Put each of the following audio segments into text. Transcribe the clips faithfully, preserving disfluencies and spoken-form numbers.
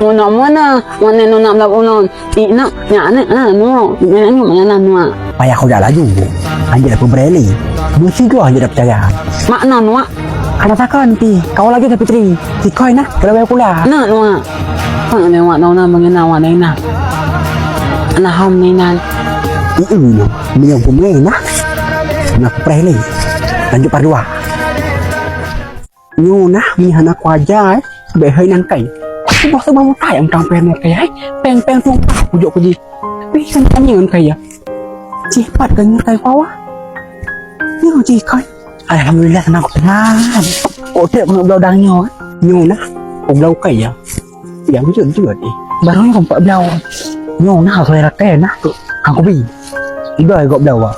Meunan-meunan, meunan nuna lam ulôn. Ih, nak, nyak, nak, ah, nuak. Nyak, nyak, nyak, nyak, nuak. Payah kujak laju. Hanjeuet aku beureli. Meusigoe hanjeuet dapeucaya. Mak na nuak. Hana takon pih. Kau lagèe keu Fitri. Sikoi nah, keulawèe kula. Na nuak. Mak na nuak, na, na, meunan, wak, na, na. Alhamdulillah. Ih, ih, meunyoe geumeue nah. Nah, kupreh lé. Lanjut part dua. Nyoe nah, meunyoe hana kuaja, eh, bèk hai nangkai. Suboh-suboh mutai nyang tang péng nangkai, eh. Péng-péng tumpah kujok kuji. Pih kan tanya nangkai ya. Cih pat kan nangkai kawa. Nyoe cih kan. Alhamdulillah, seunang kuteunang. Kok trép keuneuk bloe dang nyoe, eh. Nyoe nah, kok bloe kai ya. Nyang jeuet-jeuet, eh. Barô nyoe empat bloe. Nyoe nah, keu rakai nah. Kang kubi. Iba gok bloe.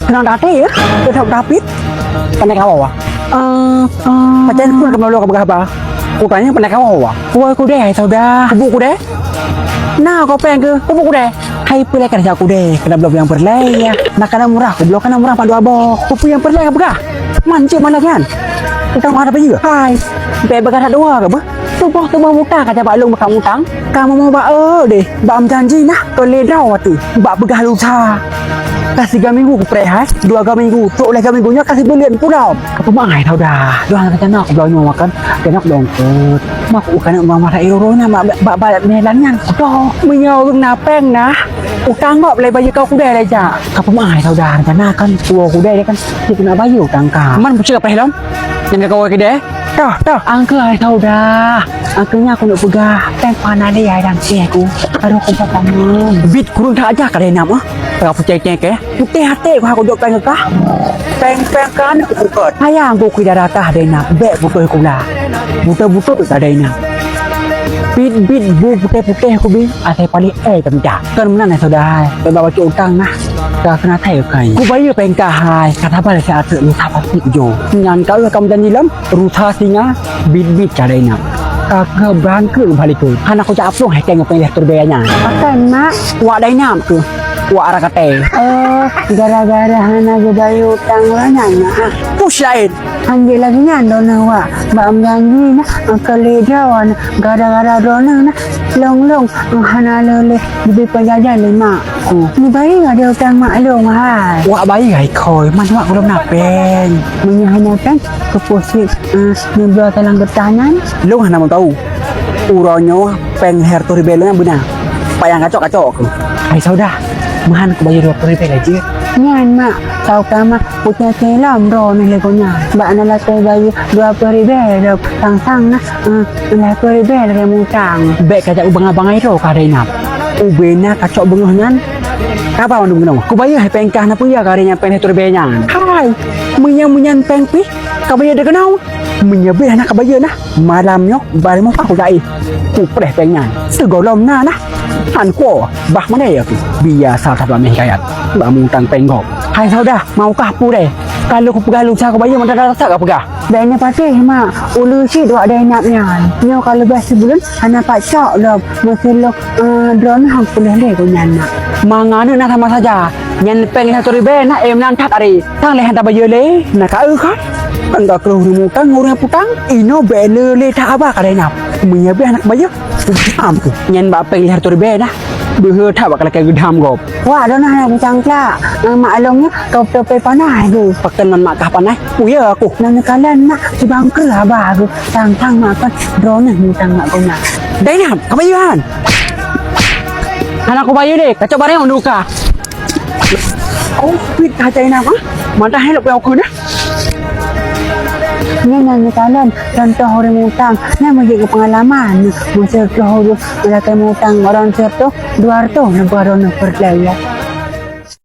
Keunong taté, ya? Keunong tapit. Pandai kawa, wah. Eh, eh. Pajan pun keunong bloe ka peugah ba. Kutanya pandai kawa, wah. Kuwoe kudèe, hai sauda. Kubu kudèe? Na, kau péng keu? Kubu kudèe? Hai peulai ka jak kudèe, keunong bloe nyang peureulèe, ya. Na keunong murah, kubloe keunong murah pat dua boh. Kubu nyang peureulèe ka peugah. Man cit malah nyan. Utang mah ada peue? Hai. Bèk peugah that dua ka beuh? Suboh-suboh buta ka jak bak lôn bak utang. Kamoe mubak, eh, deh. Bak meujanji nah, keu lhèe droe watèe. Bak peugah lusa. Ka siga minggu kupreh hai, dua ga minggu, trok lhèe ga minggu nyoe ka sibuleuen pulom. Ka peumeu'ah hai sauda. Dua hana rencana kubloe nyoe makan, keuneuk dong keut. Mak ku keuneuk bang masak iro-iro nyan bak, bak, bak, bak jalan nyan. Doh, meunyoe ureueng na péng nah, utang gob lé bayeue keu kudèe lé jak. Ka peumeu'ah hai sauda, rencana kan tuwo kudèe kan, cit keuneuk bayeue utang ka. Man peucit ka preh lom? Nyang ka kawai keudè? Toh, toh. Angkeu hai sauda. Angkeu nyan keuneuk peugah, péng pana lé hai dan éh ku. Aduh, ku papa mum. Bit kureueng that aja ka Zainab, ah. Ka peucai-cai keu. Putéh até ku, aku jok péng keu kah. Péng-péng kan aku pukot. Sayang ku keu darah kah Zainab, bèk putôh kula. Buta-buta tu ka Zainab. Bit-bit bu putéh-putéh kubi, asai paléh éh tamita. Kon meunan hai saudara hai, bak bacut utang nah. Ka keunatai kai. Kubayeue péng kah hai, ka sabar lé siat teuk, nyoe sabar teuk jo. Nyan ka eu ka meujanji lom, rusa singa, bit-bit ka Dainab. Ka keuh beurangkeuet bak likot. Hana kujak plueng hai kèe ngon péng lhèe reutôh ribèe nyan. Pakon, Mak? Wak Dainab keuh. Wak Rakatèe. Oh, gara-gara hana geubayeue utang lôn nyan, Mak? Push laén. Hanjeuet lagèe nyan droeneuh wak, bak meujanji na, keu lhèe droeneuh, gara-gara droeneuh na, lôn-lôn hana lé-lé geubri peujajan lé mak ku. Neubayeue ade utang mak lôn hai. Wak bayeue hai khôi, man wak gohlom na péng. Meunyoe hana péng, keupeue cit, eh, neubloe talang geutah nyan? Lôn hana meukaru. Uroe nyoe péng lhèe reutôh ribèe lôn nyan beuna. Payang kacok-kacok keuh. Hai saudah, meuhan kubayeue dua ploh ribèe lé jeuet. Nyan mak, tau ka mak. Peucaya lom droeneuh lé gobnyan. Bak na lakèe bayeue dua ploh ribèe lom, sang-sang na, eh, lhèe ploh ribèe lagèe mutang. Bèk kajak u bangai-bangai droe kah Dainab. Ubé na kacok beungoh nyan. Kaba mandum keunoe? Kubayeue hai péng kah na peue ya kah nyan péng lhèe reutôh ribèe nyan. Hai, meunyan-meunyan péng pih kabayeue deuh keunoe. Meunyoe bèk hana kabayeue na, malam nyoe bak rumoh kah kujak éh. Kupreh péng nyan. Sigohlom na na. Han kuwoe, bah mandé aku. Biasa that bak meuhikayat. Bak mutang péng gob. Hai saudah, mau kah purée? Ka lheueh kupeugah lôn sa kubayeue mantong rasa ka peugah. Bèk neupatéh mak, uleue cit wak Dainab nyan. Nyoe ka leubeh sibuleuen hana pat cok lom. Meuseulok, eh, droeneuh han kupeuleueh lé gobnyan mak. Mangat na sama saja. Nyan péng lhèe reutôh ribèe na, eh, meunan that ari. Tang lé han tabayeue lé, na ka eu kah? Kan ka keuh ureueng mutang ngon ureueng putang. Inoe bèk le lé that haba kah Dainab. Meunyoe bèk hana kubayeue, udam keuh. Nyan bak péng lhèe reutôh ribèe na. Beuhe that bak lakèe geudam gob. Wak, droeneuh hana kucangklak. Ngon mak lôn nyoe ka beutôi panas geuh. Pakon ngon mak kah panas? Peue ya aku? Ngon neukalon mak sibang kreueh haba geuh. Tang-tang mak kon droeneuh mutang mak geuh nyan. Dainab, kabayeue han? Hana kubayeue lé, kacok barang u kah. Oh, pit ka Dainab ah. Mantah hai lôn peue aku na. Nyan na neukalon contoh ureueng mutang. Nyan meujeuet keu peungalaman. Meuseutoh ureueng lakèe mutang ureueng seutoh, dua reutôh neuba droeneuh peureulèe ya.